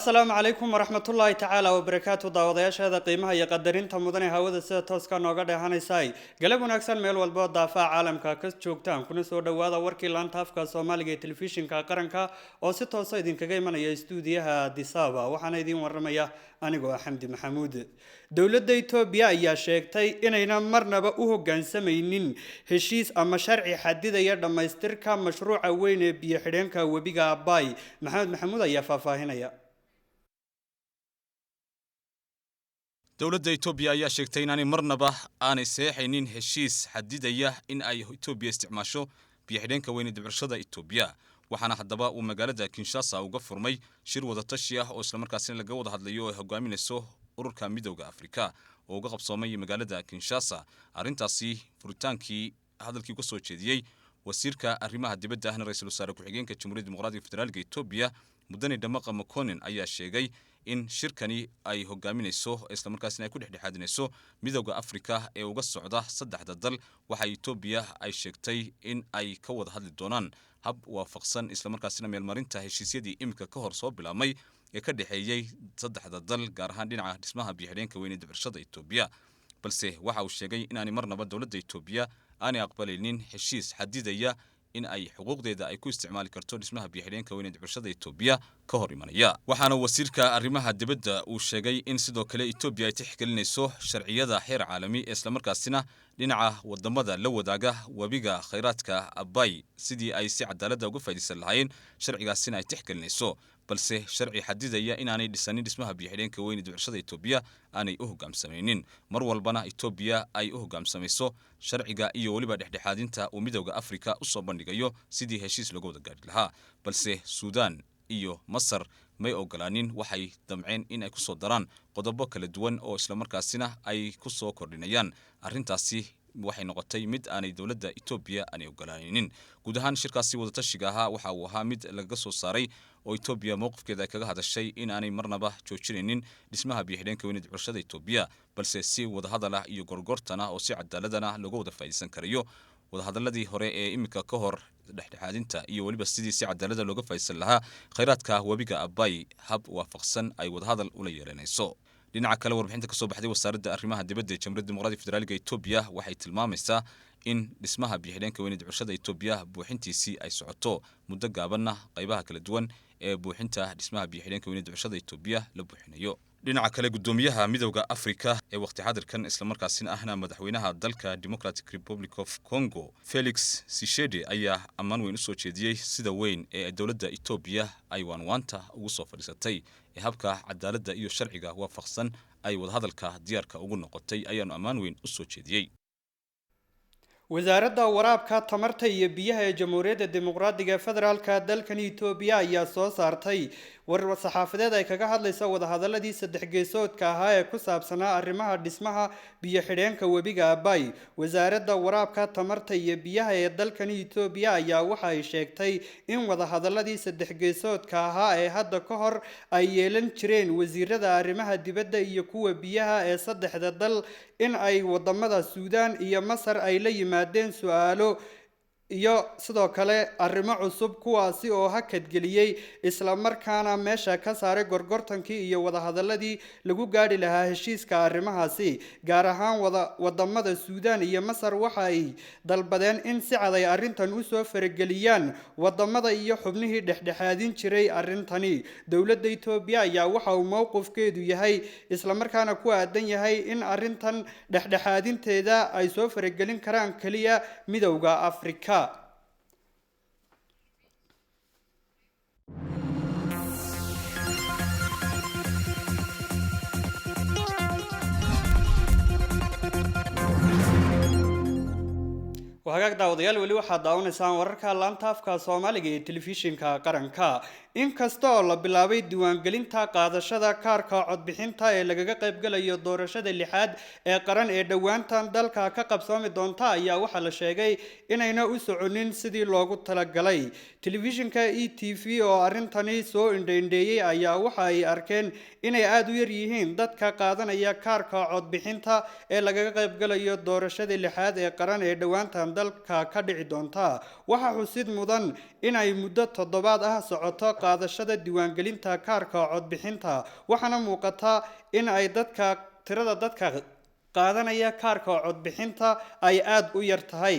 Asalaamu calaykum waraxmatullaahi tacaala wabarakaatu. Daawadayaasheeda qiimaha iyo qadarinta mudane, hawada sida tooska nooga dheehanaysay, galab wanaagsan meel walbo daafaha caalamka ka joogtaan, kuna soo dhawaada warkii laanta afka Soomaaliga ee Telefishinka Qaranka oo si toosa idinkaga imanaya istuudiyaha Adisaba. Waxaana idiin waramaya anigoo ah Xamdi Maxamuud. Dowladda Etoobiya ayaa sheegtay inayna marnaba u hoggaansamaynin heshiis ama sharci xadidaya dhammaystirka mashruuca weyn ee biyo xidheenka webiga Abay. Maxamed Maxamuud ayaa faahfaahinaya. Dowladda Etoobiya ayaa sheegtay inaanay marnaba aanay seexaynin heshiis xadidaya in ay Etoobiya isticmaasho biyo-xidheenka weyne dibcirshada Etoobiya. Waxaana haddaba uu magaalada Kinshasa uga furmay shir wadatashi ah oo islamarkaasina laga wada hadlayo oo ay hogaaminayso Ururka Midowda Afrika oo uga qabsoomay magaalada Kinshasa. Arrintaasi furitaankii hadalkii uga soo jeediyey wasiirka arrimaha dibadda ahna ra-iisul wasaare ku-xigeenka Jamhuuriyadda Dimuqraadiga Federaalka Etoobiya, Mudane Dhamaqa Makonin, ayaa sheegay in shirkani ay hogaaminayso islamarkaasina ay ku dhexdhexaadinayso Midowda Afrika ee uga socda saddexda dal. Waxa Etoobiya ay sheegtay in ay ka wada hadli doonaan hab waafaqsan islamarkaasina meelmarinta heshiisyadii iminka ka hor soo bilaabmay ee ka dhexeeyey saddexda dal, gaar ahaan dhinaca dhismaha biyo-xidheenka weyne dibcirshada Etoobiya. Balse waxa uu sheegay inaanay marnaba dowladda Etoobiya aanay aqbalaynin heshiis xadidaya in ay xuquuqdeeda ay ku isticmaali karto dhismaha biyo-xidheenka weyne dibcirshada Etoobiya ka hor imanaya. Waxaana wasiirka arrimaha dibadda uu sheegay in sidoo kale Etoobiya ay tixgelinayso sharciyada xeer caalami ee islamarkaasina dhinaca wadamada la wadaaga webiga khayraadka Abay sidii ay si cadaaladda uga faa'iidaysan lahaayeen, sharcigaasina ay tixgelinayso, balse sharci xadidaya inaanay dhisanin dhismaha biyo-xidheenka weyne dibcirshada Etoobiya aanay u hoggaamsamaynin. Mar walbana Etoobiya ay u hoggaamsamayso sharciga iyo weliba dhexdhexaadinta uu Midowda Afrika usoo bandhigayo sidii heshiis looga wada gaari lahaa. Balse Suudaan iyo Masar may ogolaanin, waxay damceen in ay kusoo daraan qodobo kala duwan oo islamarkaasina ay ku soo kordhinayaan. Arrintaasi waxay noqotay mid aanay dowladda Etoobiya aanay ogolaanaynin. Guud ahaan shirkaasi wadatashiga ahaa waxa uu ahaa mid lagaga soo saaray oo Etoobiya mowqifkeeda ay kaga hadashay in aanay marnaba joojinaynin dhismaha biyo-xidheenka weyne dibcirshada Etoobiya, balse si wadahadal ah iyo gorgortan ah oo si cadaaladana looga wada faa'iidaysan karayo wadahadaladii hore ee iminka ka hor dhexdhexaadinta iyo weliba sidii si cadaalada looga faa'iidaysan lahaa khayraadka webiga Abay hab waafaqsan ay wadahadal ula yeelanayso. Dhinaca kale, warbixinta kasoo baxday wasaaradda arrimaha dibadda ee Jamhuuriyadda Dimuqraadiga Federaaliga Etoobiya waxay tilmaamaysaa in dhismaha biyo-xidheenka weyne dibcirshada Etoobiya buuxintiisii ay socoto, muddo gaabanna qaybaha kala duwan ee buuxinta dhismaha biyo-xidheenka weyne dibcirshada Etoobiya la buuxinayo. Dhinaca kale, guddoomiyaha Midowda Afrika ee waqti xadirkan islamarkaasina ahna madaxweynaha dalka Democratic Republic of Congo, Felix Sishede, ayaa ammaan weyn usoo jeediyey sida weyn ee dowladda Etoobiya ay waanwaanta ugu soo fadhiisatay ee habka cadaaladda iyo sharciga waafaqsan ay wadahadalka diyaarka ugu noqotay ayaanu ammaan weyn usoo jeediyey. Wasaaradda Waraabka, Tamarta iyo Biyaha ee Jamhuuriyadda Dimuqraadiga Federaalka dalkan Etoobiya ayaa soo saartay war saxaafadeed ay kaga hadlaysa wadahadaladii saddex geesoodka ahaa ee ku saabsanaa arrimaha dhismaha biyo xidheenka webiga Abay. Wasaaradda Waraabka, Tamarta iyo Biyaha ee dalkan Etoobiya ayaa waxa ay sheegtay in wadahadaladii saddex geesoodka ahaa ee hadda ka hor ay yeelan jireen wasiirada arrimaha dibadda iyo kuwa biyaha ee saddexda dal in ay wadamada Suudaan iyo Masar ay la yimaadeen su-aalo iyo sidoo kale arrimo cusub, kuwaasi oo hakadgeliyey islamarkaana meesha ka saaray gorgortankii iyo wadahadaladii lagu gaadhi lahaa heshiiska arrimahaasi. Gaar ahaan wada wadamada Suudaan iyo Masar waxa ay dalbadeen in si cad ay arrintan usoo farageliyaan wadamada iyo xubnihii dhexdhexaadin jiray arrintani. Dowladda Etoobiya ayaa waxa uu mowqifkeedu yahay islamarkaana ku aadan yahay in arrintan dhexdhexaadinteeda ay soo faragelin karaan keliya Midowda Afrika. Wahagaag daawadayaal, weli waxaad daawanaysaan wararka laanta afka Soomaaliga ee Telefishinka Qaranka. Inkasta oo la bilaabay diiwaangelinta qaadashada kaarka codbixinta ee lagaga qaybgalayo doorashada lixaad ee qaran ee dhowaantan dalka ka qabsoomi doonta, ayaa waxaa la sheegay inayna u soconin sidii loogu talagalay. Telefishinka E T V oo arrintani soo indhaindheeyey ayaa waxa ay arkeen inay aada u yar yihiin dadka qaadanaya kaarka codbixinta ee lagaga qaybgalayo doorashada lixaad ee qaran ee dhowaantan dalka ka dhici doonta. Waxaa xusid mudan inay muddo toddobaad ah socoto Qaadashada diiwaangelinta kaarka codbixinta, waxaana muuqata in ay dadka tirada dadka qaadanaya kaarka codbixinta ay aada u yar tahay.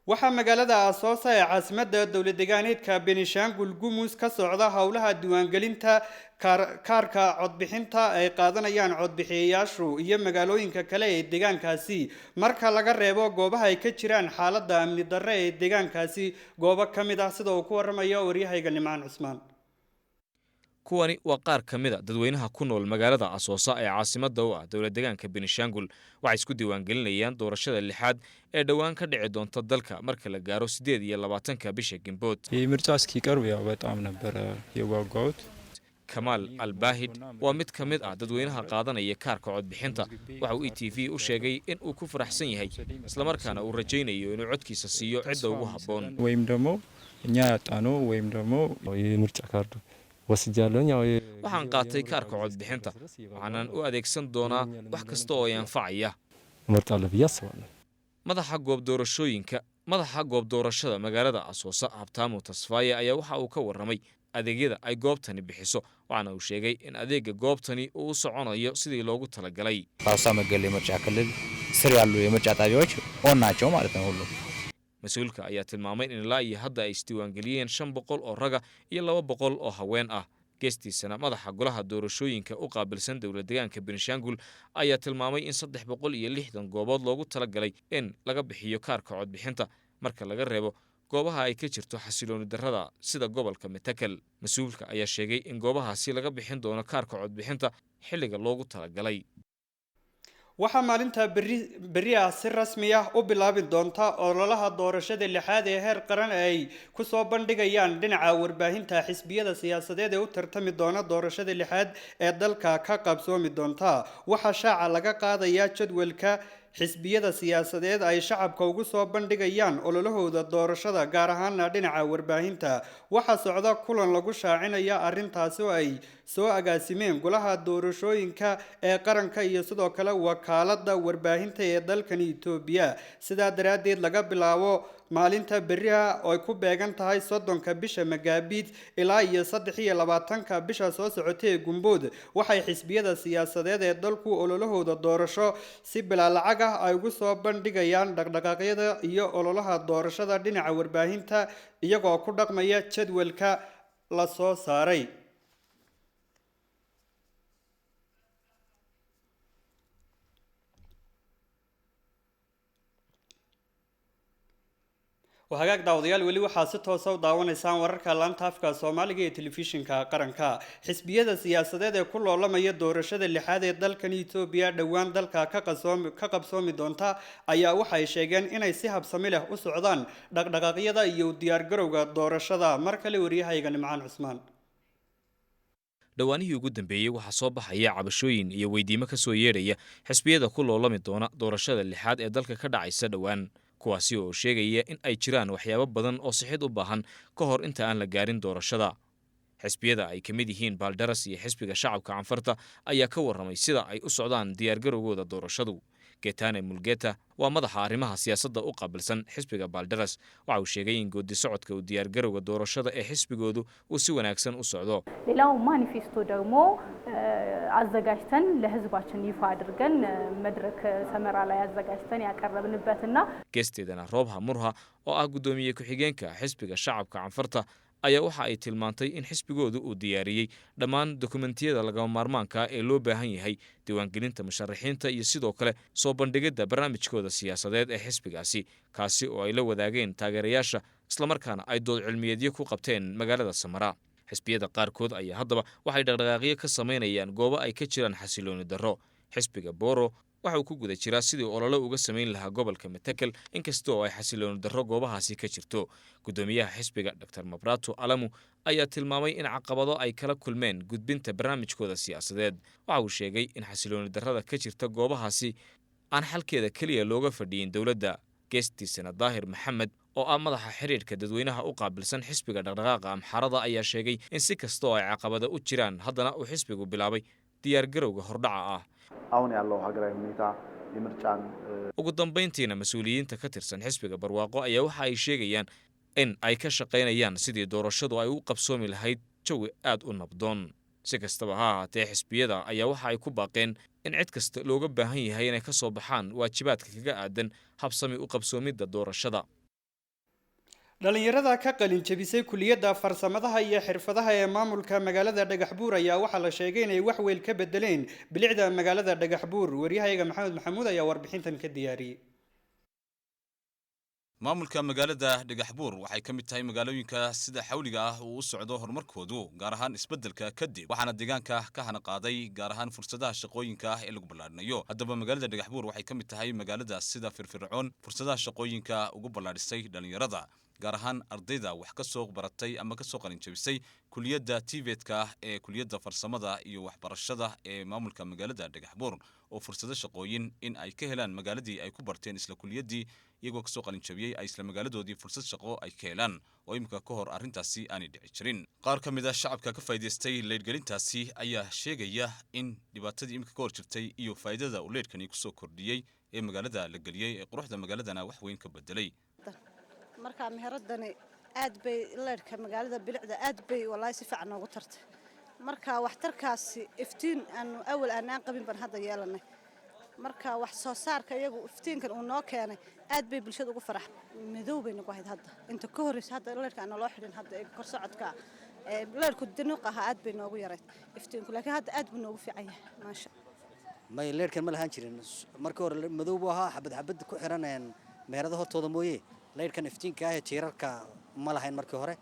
Waxaa magaalada Asoosa ee caasimadda dowlad deegaaneedka Benishaangul Gumus ka socda howlaha diiwaangelinta kaarka codbixinta ay qaadanayaan codbixiyayaashu iyo magaalooyinka kale ee deegaankaasi, marka laga reebo goobaha ay ka jiraan xaaladda amni darre ee deegaankaasi goobo ka mid ah, sida uu ku waramayo waryahayga Nimcaan Cusmaan. Kuwani waa qaar ka mid a dadweynaha ku nool magaalada Asoosa ee caasimadda u ah dowlad deegaanka Benishaangul. Waxay isku diiwaangelinayaan doorashada lixaad ee dhowaan ka dhici doonta dalka marka la gaaro 28-ka bisha Gimbood. ይህ ምርጫ እስኪቀርብ ያው በጣም ነበረ የጓጓሁት። Kamaal Albaahid waa mid ka mid ah dadweynaha qaadanaya kaarka codbixinta. Waxa uu e t v u sheegay in uu ku faraxsan yahay, islamarkaana uu rajaynayo inuu codkiisa siiyo cidda ugu habboon. ወይም ደግሞ እኛ ያጣነው ወይም ደግሞ የምርጫ ካርዱ ወስጃለሁኝ። ያው Waxaan qaatay kaarka codbixinta, waxaanan u adeegsan doonaa wax kasta oo i anfacaya. እመርጣለሁ ብዬ አስባለሁ። Madaxa goob doorashooyinka, madaxa goob doorashada magaalada Asoosa, Habtaamu Tasfaaye, ayaa waxa uu ka warramay adeegyada ay goobtani bixiso, waxaana uu sheegay in adeega goobtani uu u soconayo sidii loogu talagalay. በአሶሳ መገሌ ምርጫ ክልል ስር ያሉ የምርጫ ጣቢያዎች ኦን ናቸው ማለት ነው ሁሉም። Mas-uulka ayaa tilmaamay in ilaa iyo hadda ay isdiiwaangeliyeen 500 oo raga iyo 200 oo haween ah. Geestiisana, madaxa golaha doorashooyinka u qaabilsan dowlad deegaanka Benishaangul ayaa tilmaamay in 360 goobood loogu talagalay in laga bixiyo kaarka codbixinta, marka laga reebo goobaha ay ka jirto xasilooni darrada sida gobolka Matakel. Mas-uulka ayaa sheegay in goobahaasi laga bixin doono kaarka codbixinta xilliga loogu talagalay. Waxaa maalinta berri berri ah si rasmi ah u bilaabi doonta ololaha doorashada lixaad ee heer qaran ay kusoo bandhigayaan dhinaca warbaahinta xisbiyada siyaasadeed ee u tartami doona doorashada lixaad ee dalka ka qabsoomi doonta. Waxaa shaaca laga qaadayaa jadwalka xisbiyada siyaasadeed ay shacabka ugu soo bandhigayaan ololahooda doorashada, gaar ahaana dhinaca warbaahinta. Waxaa socda kulan lagu shaacinaya arrintaasi oo ay soo agaasimeen golaha doorashooyinka ee qaranka iyo sidoo kale wakaalada warbaahinta ee dalkan Itoobiya. Sidaa daraaddeed, laga bilaabo maalinta berriha oo ay ku beegan tahay 30-ka bisha Magaabiid ilaa iyo 23-ka bisha soo socotay ee Gumbood, waxay xisbiyada siyaasadeed ee dalku ololahooda doorasho si bilaa lacag ah ay ugu soo bandhigayaan dhaqdhaqaaqyada iyo ololaha doorashada dhinaca warbaahinta, iyagoo ku dhaqmaya jadwalka la soo saaray. Wahagaag daawadayaal, weli waxaa si toosa u daawanaysaan wararka laanta afka Soomaaliga ee telefishinka qaranka. Xisbiyada siyaasadeed ee ku loolamaya doorashada lixaad ee dalkan Itoobiya dhowaan dalka ka qabsoomi doonta ayaa waxay sheegeen inay si habsami leh u socdaan dhaqdhaqaaqyada iyo diyaargarowga doorashada. Mar kale waryahayga Nimcaan Cusmaan. Dhowaanihii ugu dambeeyey waxaa soo baxaya cabashooyin iyo weydiimo ka soo yeedhaya xisbiyada ku loolami doona doorashada lixaad ee dalka ka dhacaysa dhowaan, kuwaasi oo sheegaya in ay jiraan waxyaabo badan oo sixid u baahan ka hor inta aan la gaarin doorashada. Xisbiyada ay ka mid yihiin Baaldaras iyo xisbiga Shacabka Canfarta ayaa ka warramay sida ay u socdaan diyaargarowgooda doorashadu. Getane Mulgeta waa madaxa arrimaha siyaasadda u qaabilsan xisbiga Baaldaras. Waxa uu sheegay in goodi socodka u diyaargarowga doorashada ee xisbigoodu uu si wanaagsan u socdo. ሌላው ማኒፌስቶ ደግሞ አዘጋጅተን ለሕዝባችን ይፋ አድርገን መድረክ ሰመራ ላይ አዘጋጅተን ያቀረብንበትና Geesteedana, Roobha Murha oo ah guddoomiye ku-xigeenka xisbiga Shacabka Canfarta ayaa waxa ay tilmaantay in xisbigoodu uu diyaariyey dhammaan dokumentiyada lagama maarmaanka ee loo baahan yahay diiwaangelinta musharaxiinta iyo sidoo kale soo bandhigidda barnaamijkooda siyaasadeed ee xisbigaasi, kaasi oo ay la wadaageen taageerayaasha, islamarkaana ay dood cilmiyeedyo ku qabteen magaalada Samara. Xisbiyada qaarkood ayaa haddaba waxay dhaqdhaqaaqyo ka samaynayaan goobo ay ka jiraan xasilooni darro. Xisbiga Boro waxa uu ku guda jiraa sidii olole uga samayn lahaa gobolka Matakel, inkasta oo ay xasilooni darro goobahaasi ka jirto. Guddoomiyaha xisbiga, Dr Mabrato Alamu, ayaa tilmaamay in caqabado ay kala kulmeen gudbinta barnaamijkooda siyaasadeed. Waxa uu sheegay in xasilooni darrada ka jirta goobahaasi aan xalkeeda keliya looga fadhiyin dowladda. Geestiisana, Daahir Maxamed oo ah madaxa xidhiidhka dadweynaha u qaabilsan xisbiga Dhaqdhaqaaqa Amxarada ayaa sheegay in si kasta oo ay caqabado u jiraan, haddana uu xisbigu bilaabay diyaargarowga hordhaca ah. አሁን ያለው ሀገራዊ ሁኔታ የምርጫን Ugu dambayntiina, mas-uuliyiinta ka tirsan xisbiga Barwaaqo ayaa waxa ay sheegayaan in ay ka shaqaynayaan sidii doorashadu ay u qabsoomi lahayd jawi aad u nabdoon. Si kastaba ha ahaatee, xisbiyada ayaa waxa ay ku baaqeen in cid kasta looga baahan yahay inay ka soo baxaan waajibaadka kaga aadan habsami u qabsoomidda doorashada. Dhalinyarada ka qalin jebisay kuliyadda farsamadaha iyo xirfadaha ee maamulka magaalada Dhagaxbuur ayaa waxaa la sheegay inay wax weyn ka bedeleen bilicda magaalada Dhagaxbuur. Waryahayaga Maxamed Maxamuud ayaa warbixintan ka diyaariyey. Maamulka magaalada Dhagaxbuur waxay ka mid tahay magaalooyinka sida xawliga ah uu u socdo horumarkoodu, gaar ahaan isbeddelka kadib, waxaana deegaanka ka hana qaaday, gaar ahaan fursadaha shaqooyinka ah ee lagu ballaadhinayo. Haddaba, magaalada Dhagaxbuur waxay ka mid tahay magaalada sida firfircoon fursadaha shaqooyinka ugu ballaadhisay dhallinyarada, gaar ahaan ardayda wax ka soo baratay ama ka soo qalin jebisay kuliyadda TVET-ka ah ee kuliyadda farsamada iyo waxbarashada ee maamulka magaalada Dhagaxbuur, oo fursado shaqooyin in ay ka helaan magaaladii ay ku barteen isla kuliyaddii, iyagoo kasoo qalin jabiyey ay isla magaaladoodii fursad shaqo ay ka helaan, oo iminka ka hor arrintaasi aanay dhici jirin. Qaar ka mid a shacabka ka faa'iidaystay leydhgelintaasi ayaa sheegaya in dhibaatadii iminka ka hor jirtay iyo faa'iidada uu leydhkani kusoo kordhiyey ee magaalada la geliyey ee quruxda magaaladana wax weyn ka bedelay. Markaa meheradani aad bay leyrhka magaalada bilicda aad bay wallaahi si fiican noogu tartay. Marka waxtarkaasi iftiin aanu awal aanaan qabin baan hadda yeelanay. Marka wax soo saarka iyagu iftiinkan uu noo keenay aad bay bulshada ugu farax. Madow bay nagu ahayd hadda inta ka horreysa. Hadda leyrhka aan naloo xidhin, hadda kor socodka leyrhku dinuq ahaa, aad bay noogu yarayd iftiinku, laakiin hadda aad buu noogu fiican yahay, maasha. May, leyrhkan ma lahaan jirin. Markii hore madow buu ahaa, xabad xabad ku xiran meherada hortooda mooye. Leyrhkan iftiinka ah ee tiirarka ma lahayn markii hore,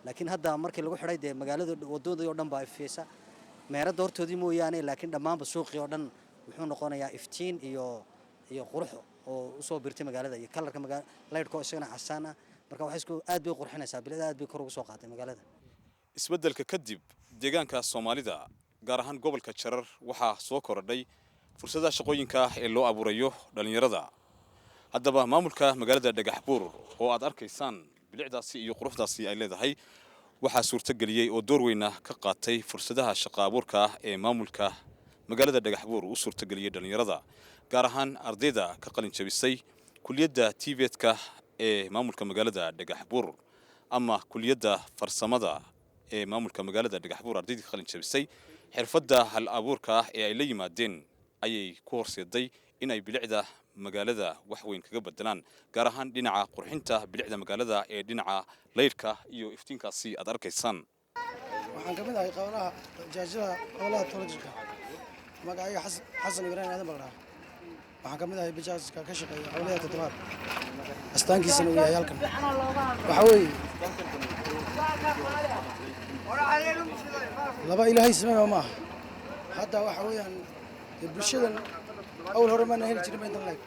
laakiin hadda markii lagu xidhay dee magaalada wadooda oo dhan baa ifiyeysa, meherada hortoodii mooyaane, laakiin dhammaanba suuqii oo dhan wuxuu noqonayaa iftiin iyo qurux oo usoo birtay magaalada iyo kalarka leyrhka oo isagana casaan ah. Marka waxay isku aad bay qurxinaysaa bilicda, aad bay kor ugu soo qaaday magaalada. Isbeddelka kadib deegaanka Soomaalida, gaar ahaan gobolka Jarar, waxaa soo korodhay fursadaha shaqooyinka ee loo abuurayo dhallinyarada. Haddaba, maamulka magaalada Dhagaxbuur oo aad arkaysaan bilicdaasi iyo quruxdaasi ay leedahay waxaa suurtageliyey oo door weyna ka qaatay fursadaha shaqo abuurka ah ee maamulka magaalada Dhagaxbuur uu suurtageliyey dhallinyarada, gaar ahaan ardayda ka qalin jabisay kuliyadda TVET-ka ee maamulka magaalada Dhagaxbuur ama kuliyadda farsamada ee maamulka magaalada Dhagaxbuur. Ardaydii ka qalin jabisay xirfadda hal abuurka ah ee ay la yimaadeen ayay ku horseeday in ay bilicda magaalada wax weyn kaga bedelaan, gaar ahaan dhinaca qurxinta bilicda magaalada ee dhinaca laydhka iyo iftiinkaasi aad arkaysaan. Waxaan ka mid ahay qowlaha bajaajyada, qowlaha toolajirka. Magacayga Xasan Ibraahim Aadan baa la dhahaa. Waxaan ka mid ahay bajaajka ka shaqeeya qowlaha toddobaad, astaankiisana uu yahay halkan. Waxaa weeye laba Ilaahay sameeyo ma aha. Hadda waxa weeyaan dee bulshadan awal hore maana heli jirin intan leeg,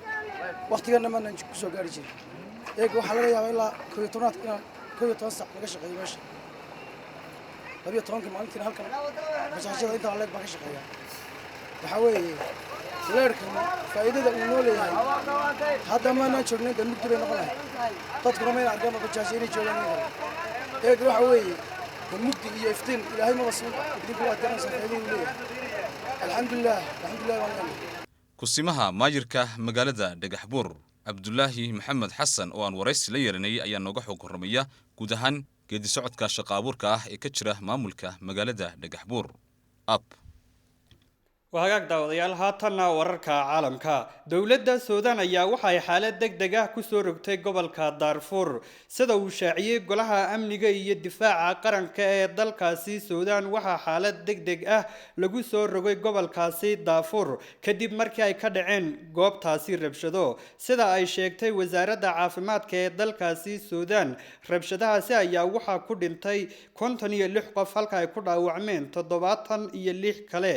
waqtiganna maanaan kusoo gaari jirin. Eeg, waxaa laga yaabaa ilaa 11aad inaan 11 sac laga shaqeeyo meesha, 12ka maalintiina halkan bajaajyada intaan leeg baan ka shaqeeyaa. Waxaa weeye leerkan faa'iidada uu noo leeyahay hadda maanaan joognayn, dee mugdi bay noqon lahayd, dadkuna mayna arkaan bajaajya inay joogaan in kale. Eeg, waxa weeye de mugdi iyo iftiin Ilaahay maba siin, idinku waad garanaysaa faa'iidada uu leeyahay. Alxamdulilah, alxamdulilah baan leenahay. Kusimaha maayirka magaalada Dhagaxbuur, Cabdulaahi Maxamed Xasan, oo aan waraysi la yeelanayay ayaa nooga xog horramaya guud ahaan geedi socodka shaqa abuurka ah ee ka jira maamulka magaalada Dhagaxbuur ab. Waa hagaag, daawadayaal, haatanna wararka caalamka. Dowladda Suudaan ayaa waxa ay xaalad deg deg ah kusoo rogtay gobolka Daarfuur. Sida uu shaaciyey golaha amniga iyo difaaca qaranka ee dalkaasi Suudaan, waxaa xaalad deg deg ah lagu soo rogay gobolkaasi Daarfuur kadib markii ay ka dhaceen goobtaasi rabshado. Sida ay sheegtay wasaaradda caafimaadka ee dalkaasi Suudaan, rabshadahaasi ayaa waxaa ku dhintay 56 qof, halka ay ku dhaawacmeen 76 kale.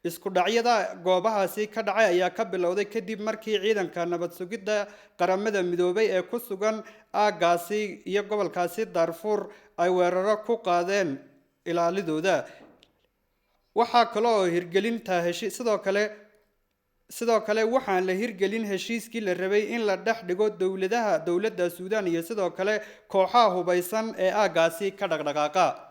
Isku dhacyada goobahaasi ka dhacay ayaa ka bilowday kadib markii ciidanka nabad sugidda Qaramada Midoobay ee ku sugan aaggaasi iyo gobolkaasi Daarfuur ay weeraro ku qaadeen ilaalidooda. Waxaa kale oo hirgelinta heshi sidoo kale waxaan la hirgelin heshiiskii la rabay in la dhex dhigo dowladaha, dowladda Suudaan iyo sidoo kale kooxaha hubaysan ee aaggaasi ka dhaqdhaqaaqa.